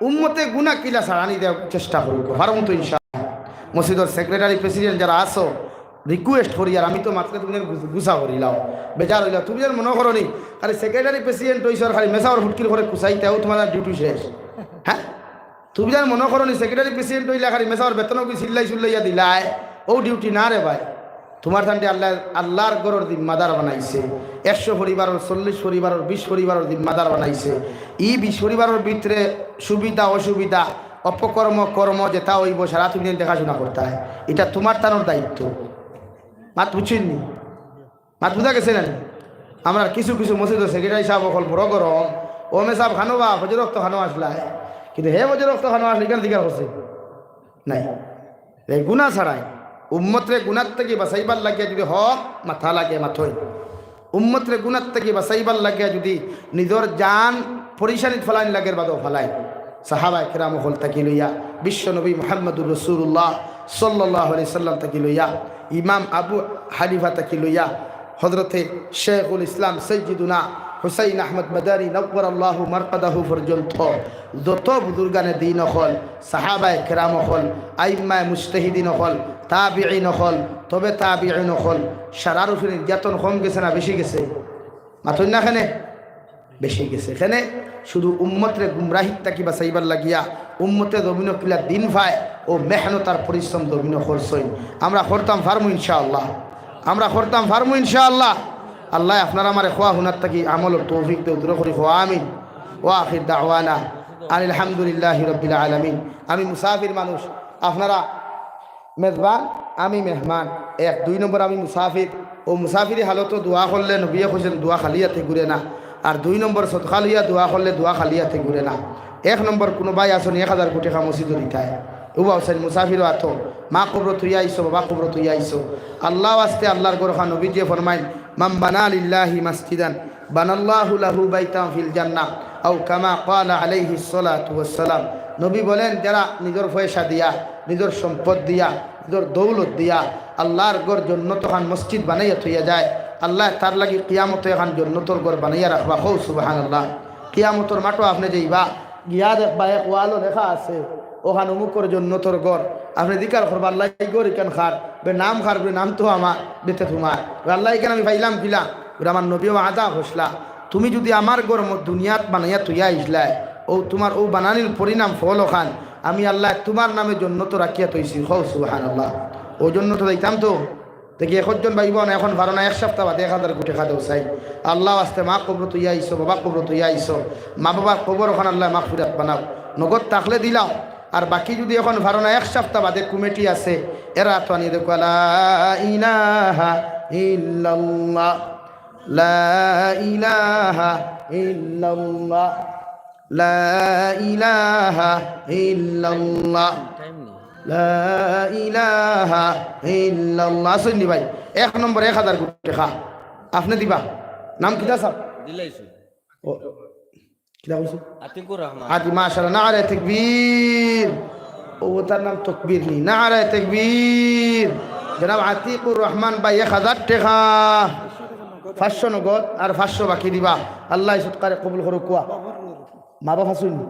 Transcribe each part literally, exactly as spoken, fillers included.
উম্মতে গুনা কিলা ছাড়ানি দেওয়ার চেষ্টা করুক, পারমু তো ইনশাআল্লাহ। মসজিদর সেক্রেটারি, প্রেসিডেন্ট যারা আছো, রিকোয়েস্ট করি, আর আমি তো মাতলে তুমি যেন গুস-, গুসা করিলাও, বেজার অইলাও। তুমি যেন মনো করো নি, খালি সেক্রেটারি প্রেসিডেন্ট অইছো আর খালি মেসাবর ফুটকির ঘরে কুচাইতায়, অউ তুমার ডিউটি শেষ। হ্যাঁ, তুমি যেন মনো করো নি, সেক্রেটারি প্রেসিডেন্ট অইলা খালি মেসাবর বেতনও কি চিল্লাই চিল্লাইয়া দিলায়, অউ ডিউটি না রে ভাই। তুমার তানরে আল্লাহ, আল্লার ঘরর জিম্মাদার বানাইছে। একশো পরিবারর, চল্লিশ পরিবারর, বিশ পরিবারর জিম্মাদার বানাইছে। ই বিশ পরিবারর ভিতরে সুবিধা অসুবিধা, অপকর্ম কর্ম যেতা অইবো, সারা তুমি দেখাশুনা করতায়। ইটা তুমার তানর দায়িত্ব। মাত বুঝছইন নি? মাত বুঝা গেছে না নি? আমরার কিছু কিছু মসজিদর সেক্রেটারি সাব অকল বড় গরম, "ও মেসাব খানো বা, ফজর অক্ত খানো আছলায়?" কিন্তু হে ফজর অক্ত খানো আছলায়, ইখান জিকার করছে? নাই। এই গুনা ছাড়াই, উম্মতরে গুনার থাকি বাঁচাইবার লাগিয়া যুদি হক মাতা লাগে মাতইন, উম্মতরে গুনার থাকি বাঁচাইবার লাগিয়া যুদি নিজর জান পরিশানিত ফালাইন লাগের বাদেও ফালাইন। সাহাবায়ে কেরাম অকল থাকি লইয়া, বিশ্বনবী মুহাম্মদুর রাসূলুল্লাহ সাল্লাল্লাহু আলাইহি সাল্লাম থাকি লইয়া, ইমাম আবু হানিফা থাকি লইয়া, হযরতে শেখুল ইসলাম সাইয়্যিদুনা হুসাইন আহমদ মাদানী নওয়ারাল্লাহু মারকাদাহু পর্যন্ত যত বুজুর্গানে দ্বীন অকল, সাহাবায়ে কেরাম অকল, আইম্মায়ে মুজতাহিদিন অকল, তাবিঈন অকল, তবে তাবিঈন অকল, সারার উপরে নির্যাতন কম গেছে না বেশি গেছে? মাতইন না কেনে? বেশি গেছে। কেনে? শুধু উম্মতরে গুমরাহিত থাকি বাঁচাইবার লাগিয়া উম্মতে জমিনো কিলা দিন পায়, অউ মেহনত আর পরিশ্রম জমিনো করছইন। আমরা করতাম পারমু ইনশাআল্লাহ, আমরা করতাম পারমু ইনশাআল্লাহ। আল্লায় আপনারে আমারে কওয়া হুনার থাকি আমলর তৌফিক দেও, দূর করি কওয়া আমিন। ওয়া আখির দাওয়ানা আনিল হামদুলিল্লাহি রাব্বিল আলামিন। আমি মুসাফির মানুষ, আপনারা মেজবান, আমি মেহমান। এক, দুই নম্বর আমি মুসাফির। অউ মুসাফিরি হালতো দোয়া করলে নবীয়ে কইছইন দোয়া খালি আতে ঘুরে না। আর দুই নম্বর সদকা লইয়া দোয়া করলে দোয়া খালি আতে ঘুরে না। এক নম্বর কুনু ভাই আছইন এক হাজার কোটি টেকা মসজিদো দিতায়। উবা হুসাইন মুসাফিরো আতো, মা কবরো থইয়া আইছো, বাবা কবরো থইয়া আইছো। আল্লার ওয়াস্তে আল্লার ঘর খান নবীজিয়ে ফরমাইন, "মান বানা লিল্লাহি মাসজিদান বানাল্লাহু লাহু বাইতান ফিল জান্নাহ, আও কামা ক্বালা আলাইহিস সালাতু ওয়াস সালাম।" নবী বলেন, যারা নিজর পয়সা দিয়া, নিজর সম্পদ দিয়া, নিজর দৌলত দিয়া আল্লার ঘর জন্নত খান মসজিদ বানাইয়া থইয়া যায়, আল্লায় তার লাগি কিয়ামতো এখান জন্নতর ঘর বানাইয়া রাখবা। কও সুবহানাল্লাহ। কিয়ামতর মাঠো আপনে যাইবা, গিয়া দেখবা এক ওয়ালো লেখা আছে, "ওখান অমুকর জন্নতর ঘর।" আপনে জিকার করবা, "আল্লাহ, ই ঘর ইখান কার?" বে নাম কার? বে নাম তো আমার, বে তে তুমার। বে আল্লাহ, ইখান আমি পাইলাম কিলা? বে আমার নবীয়ে ওয়াদা করছলা, তুমি যুদি আমার ঘর ম-, দুনিয়াত বানাইয়া থইয়া আইছলায়, অউ তুমার অউ বানানির পরিণাম ফল অখান আমি আল্লায় তুমার নামে জন্নতো রাখিয়া থইছি। কও সুবহানাল্লাহ। অউ জন্নতো যাইতাম তো। দেখি, একজন ভাই বোন এখন পারো না, এক সপ্তাহ বাদে এক হাজার কোটি টেকা দেও চাই। আল্লার ওয়াস্তে মা কবরো থইয়া আইছো, বাবা কবরো থইয়া আইছো, মা বাবার কবর অখান আল্লায় মাগফিরাত বানাও। নগদ থাকলে দিলাও, আর বাকি যুদি এখন পারো না, এক সপ্তাহ বাদে কমিটি আছে, এরা তো আনিয়ে দেখো, লা ইলাহা ইল্লাল্লাহ, লা ইলাহা ইল্লাল্লাহ, লা ইলাহা ইল্লাল্লাহ, লা ইলাহা ইল্লাল্লাহ। আছইন নি ভাই? এক নম্বর এক হাজার কোটি টেকা। আপনে দিবা? নাম কিতা সাব? দিলাইছো। ও, কিতা কইছো? আতিকুর রহমান। আতি, মাশাআল্লাহ, নারায়ে তাকবীর। অউ, তার নাম তকবীর নি, নারায়ে তাকবীর। জনাব আতিকুর রহমান ভাই এক হাজার টেকা, পাঁচশো নগদ আর পাঁচশো বাকি দিবা। আল্লায় সদকারে কবুল করুক। কুয়া মা বাপ আছইন নি?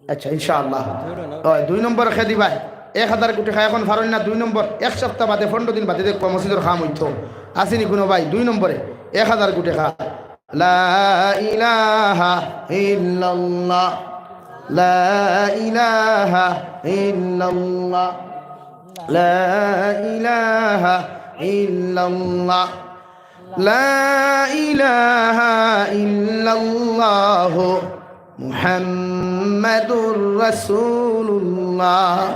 আচ্ছা, ইনশাআল্লাহ। অয়, দুই নম্বর কে দিবায়? এক হাজার কোটি টেকা এখন পারইন না, দুই নম্বর, এক সপ্তাহ বাদে, পনরো দিন বাদে দেখবা মসজিদর কাম অইতো। আছইন নি কুনু ভাই? দুই নম্বরে এক হাজার কোটি টেকা। লা ইলাহা ইল্লাল্লাহ, লা ইলাহা ইল্লাল্লাহ, লা ইলাহা ইল্লাল্লাহ, লা ইলাহা ইল্লাল্লাহ, মুহাম্মাদুর রাসূলুল্লাহ।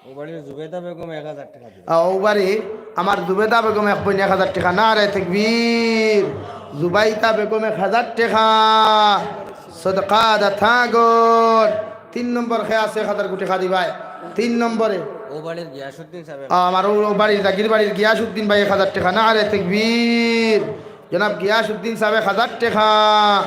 অউ বাড়ির জুবেদা বেগম এক হাজার টেকা দিবা। আ, অউ বাড়ির আমার জুবেদা বেগম এক বইন এক হাজার টেকা। নারায়ে তাকবীর। জুবাইদা বেগম এক হাজার টেকা। সদকা দাতা গণ। তিন নম্বর কে আছে এক হাজার কোটি টেকা দিবায়। তিন নম্বরে অউ বাড়ির গিয়াসুদ্দিন সাবে। আ, আমার অউ, অউ বাড়ির, জাগির বাড়ির গিয়াসুদ্দিন ভাই এক হাজার টেকা। নারায়ে তাকবীর। জনাব গিয়াসুদ্দিন সাবে এক হাজার টেকা।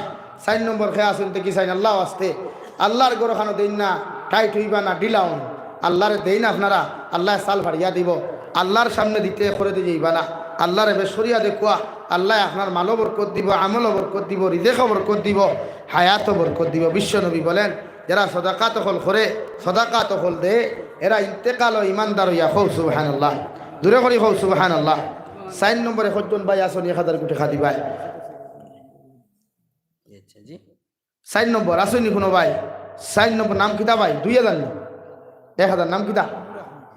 চাইর নম্বর কে আছইন, দেখি চাইন, আল্লার ওয়াস্তে। আল্লার ঘর খানো দেইন না, টাইট অইবা না, ঢিলা অইন। আল্লারে দেইন আপনারা, আল্লায় চাল ফাড়িয়া দিবো। আল্লার সামনে দিতে করে দি যাইবা না। আল্লারে বেশ করিয়া দেখুয়া, আল্লায় আপনার মালো বরকত দিবো, আমলো বরকত দিবো, রিজেকো বরকত দিবো, হায়াতো বরকত দিবো। বিশ্বনবী বলেন, যেরা সদাকাত অকল করে, সদাকাত অকল দেয়, এরা ইন্তেকালো ইমানদার অইয়া। কও সুবহানাল্লাহ। জুরে করি কও সুবহানাল্লাহ। চাইর নম্বরে কয়জন ভাই আছইন এক হাজার কুটি খাদি ভাই? চাইর নম্বর, আছইন নি কুনু ভাই? চাইর নম্বর, নাম কিতা ভাই? দুই হাজার নি? এক হাজার, নাম কিতা?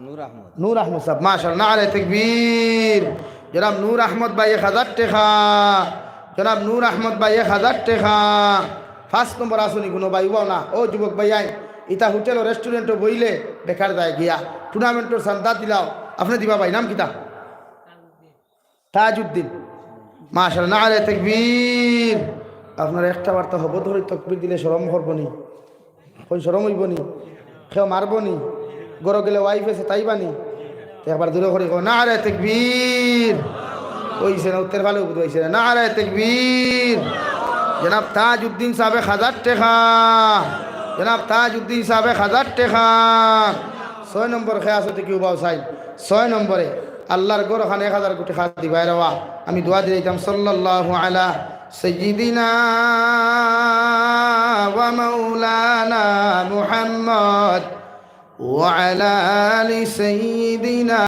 নূর আহমদ। নূর আহমদ সাব, মাশাআল্লাহ, নারায়ে তাকবীর। জনাব নূর আহমদ ভাই এক হাজার টেকা। জনাব নূর আহমদ ভাই এক হাজার টেকা। পাঁচ নম্বর, আছইন নি কুনু ভাই? উবাও না। ও যুবক ভাইয়াইন, ইতা হোটেলো রেস্টুরেন্টো বইলে বেকার যায় গিয়া। টুর্নামেন্টর চান্দা দিলাও। আপনে দিবা ভাই, নাম কিতা? তাজউদ্দিন। মাশাআল্লাহ, নারায়ে তাকবীর। আপনারা একটা বার তো হবো ধরি তকবীর দিলে শরম করবো নি? কই শরম অইবো নি? কেউ মারবো নি? ঘরো গেলে ওয়াইফে সতাইবা নি? তে একবার জুরে করি কও, নারায়ে তাকবীর। অইছে না, উত্তর ফালে উদ্দ অইছে না। নারায়ে তাকবীর। জনাব তাজউদ্দিন সাব এক হাজার টেকা। জনাব তাজউদ্দিন সাব এক হাজার টেকা। ছয় নম্বর, কে আছো দেখি উবাও চাই। ছয় নম্বরে আল্লার ঘরখান এক হাজার কুটি খাদি ভাইরে বা। আমি দোয়া দিলাইতাম, সাল্লাল্লাহু আলা সাইয়্যিদিনা ওয়া মাওলানা মুহাম্মদ ওয়া আলা আলি সাইয়্যিদিনা